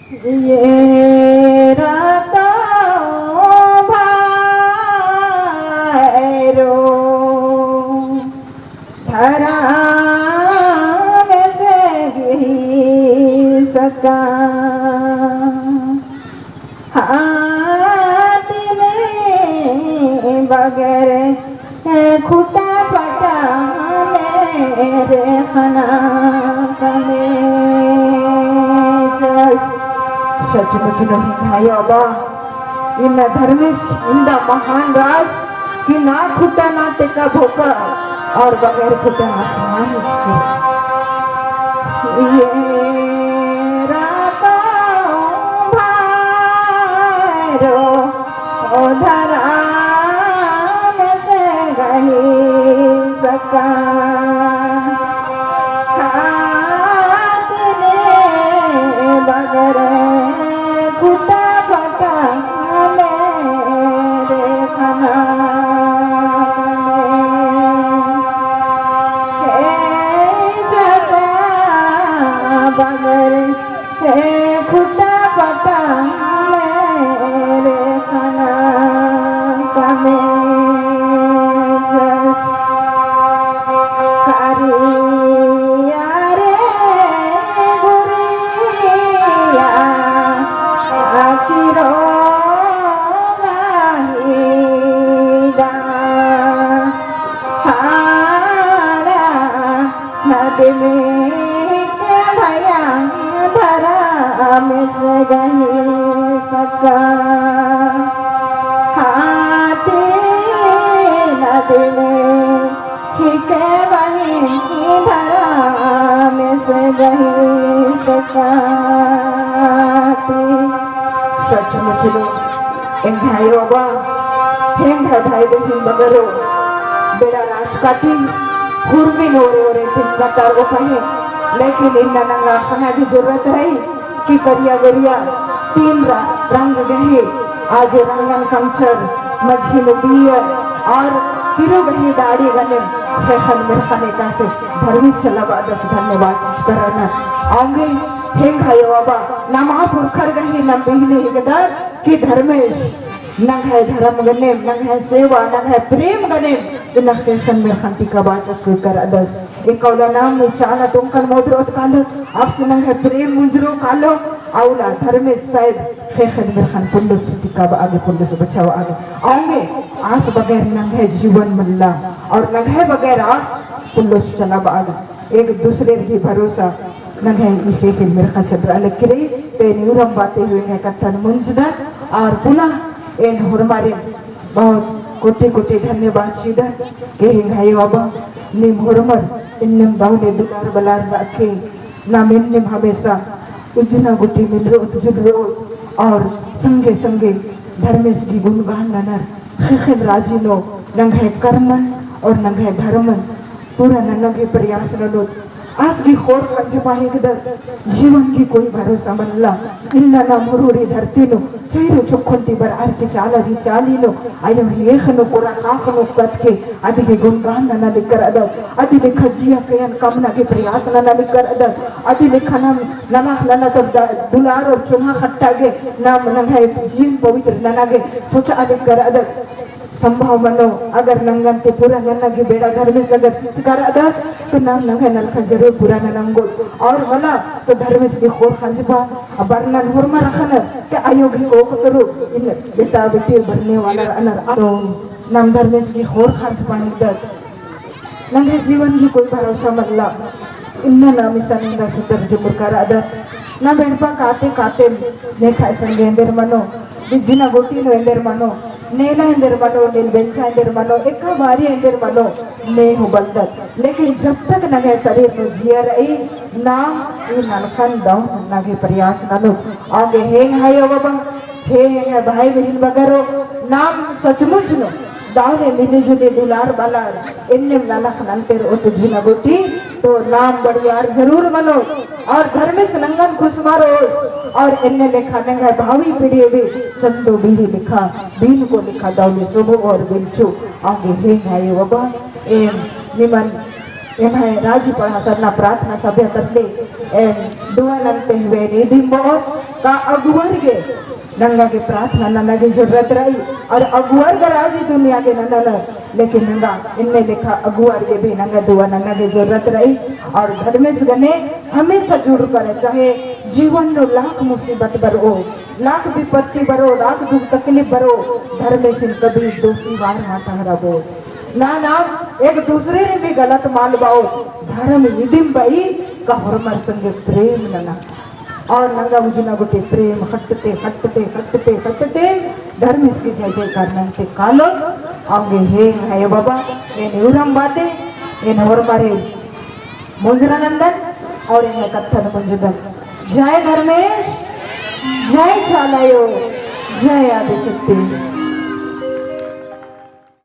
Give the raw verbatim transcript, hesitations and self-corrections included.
एरा तो भैरो धरमेस गही सका, हाथ ने बगर खुटा फटा मेरे खना कमे। सचमुच नू भाई अबा, इन्ना धर्मेस इन्दा महान रास कि ना खुटा ना तेका भोका और बगैर खुटा आसमान उठे। एरा तो भैरो धरमेस गही सका, हाथ ने बगर खुटा फटा मेरे खना कमे। हे जगा बगर हे खुटा फटा मेरे खना कमे। करिया रे गुरिया, आखिरो गाही दा हाड़ा नदी में के भया धरमेस गही सका। हाथी नदी में हिके बही धरमेस गही सका। सचमुच नू एंग्है अयो अबा, एंग्है भाई बहिन बगरो, बेड़ा राजकाटी, हुरमिन ओरे ओरे तिनका तार ओकाहे, लेकिन इन्ना नंगा अख़ना भी जरूरत रई कि करिया गोरिया तीन रा-, रंग गही, आजो रंगन कमचर, मझी नू पीयर, और किरो गही डाड़ी गने, ख़ेख़ेल मिरख़न एकासे धर्मेस चलाबअदस। धन्यवाद चिच्चकरना। औंगे एंग्है अयो अबा, नमा पुरखर गही नम बिहनी हिकदर कि धर्मेस नंग्है धरम गनेम, नंग्है सेवा, नंग्है प्रेम गनेम, इन्ना ख़ेख़ेल मिरख़न ती कबाचस कोई करअदस। एकौला नाम नू चाला टोंकन मोदरोत कालो, आपसे नंग्है प्रेम मुंजरो कालो, औला धर्मेस शायद ख़ेख़ेल मिरख़न पुंडुस ती कबआ गे, पुंडुस बचाबआ गे। औंगे आस बगैर नंग्है जीवन मल्ला, और नंग्है बगैर आस पुंडुस चलाबआ गे। एक दूसरे की भरोसा नंग्है इखे के मिरखा छबरा लगी रई, ते एन उरम बाते हुए एंग्है कत्थन मुंजदन, और पुनः एन होरमारिन बहुत कोटि कोटि धन्यवाद चिदन, के एंग्है अयो अबा, नीम होरमर एन्नेम दव ले दुलार बलार रअके, नाम एन्नेम हमेशा उज्जना गूटी मिलरओत जुलरओत, और संगे संगे धर्मेस गही गुणगान ननर, ख़ेख़ेल राजी नू नंग्है कर्मन और नंग्है धर्मन पूरा नना गे प्रयास ननोत। आस गही ख़ोंड़हा खंजपा हिकदत, जीवन गही कोई भरोसा मल्ला। इन्ना नाम हुरहुरी धरती नू, चैरो चोक्खन ती बरअर की चाला गही चाली नू, अयो ख़ेख़ेल नू कोरा ख़ाख़ नू कत्थ के, अदी गही गुणगान नना लिक्करदत, अदी लेखा जिया कयन कमना गे प्रयास नना लिक्करदत, अदी लेखा नाम नलख नलख तब द-, दुलार और चोन्हा ख़ट्टा गे, नाम नंग्है जीवन पवित्र नना गे सोचआ लिक्करदत। संभव मनो, अगर नंगन ती पूरा नना गे बेड़ा धर्मेस अगर चिचका रअदस, तो नाम नंग्है नलखन जरूर पूरा नना ओंगोत। और मला, तो धर्मेस गही ख़ोंड़हा खंजपा, अबड़न होरमर अख़नर, ते अयो गही कोख तरू, इन बेटा बेटी बरने वाला रअनर, तो नाम धर्मेस गही ख़ोंड़हा खंजपा हिकदत। नंग्है जीवन गही कोई भरोसा मल्ला। इन्ना नाम इसन एंगा सुतर जुमुर करदत। नाम एड़पा काते काते नेखा इसन गे एन्देर मनो, बिज्जना गूटी नू एन्देर मनो, नेला एन्देर मनो, नील बेंचा एन्देर मनो, एका बारी एन्देर मनो, ने हूँ बलदत। लेकिन जब तक नंग्है शरीर नू जिया रई, नाम ई नलखन दव नना गे प्रयास ननोत। औंगे हेंग्है अयो बबा, हे, हे, हे भाई बहिन बगरो, नाम सचमुच नू दव ले मिली जुली दुलार बलार एन्नेम नलख नलतेर ओत जिया गूटी, तो नाम बड़ियार जरूर मनो। और धर्मेस नंगन खुसमारोस, और एन्ने लेखा नंग्है भावी पीढ़ी भी संतो बीरी लेखा, बीनको लेखा दव ले सोभो और बिलचो। औंगे हेंग्है अयो बबा, एम निमन एम्है राजी पड़हा सरना प्रार्थना सभा तरती एन दुआ नन्ते हुए निदिम बओर का अगुवर गे नंगा गे प्रार्थना नना गे जरूरत रई। और अगुवर गा राजी दुनिया गे ननर, लेकिन नंगा इन्ने लेखा अगुवर गे भी नंगा दुआ नना गे जरूरत रई। और धर्मेस गने हमेशा जुड़ कर, चाहे जीवन नू लाख मुसीबत बरओ, लाख विपत्ति बरओ, लाख दुख तकलीफ बरओ, धर्मेसिन कभी दोषी वार मल ठहराबओ। ना, ना, एक दूसरे रे भी गलत मल बओ, धर्म इदिम बई का होरमर संगे प्रेम नना। और नंगा उजिना गूटी प्रेम हटते, हटते, हटते, हटते, धर्मेस गे जय जयकार नन्ते कालो, औंगे हे, हे बाबा, एन उरम बाते, एन होरमारे मुंजरा नन्दन और एंग्है कत्थन मुंजदन। जय धर्मेस, जय चाला आयो, जय आदिशक्ति।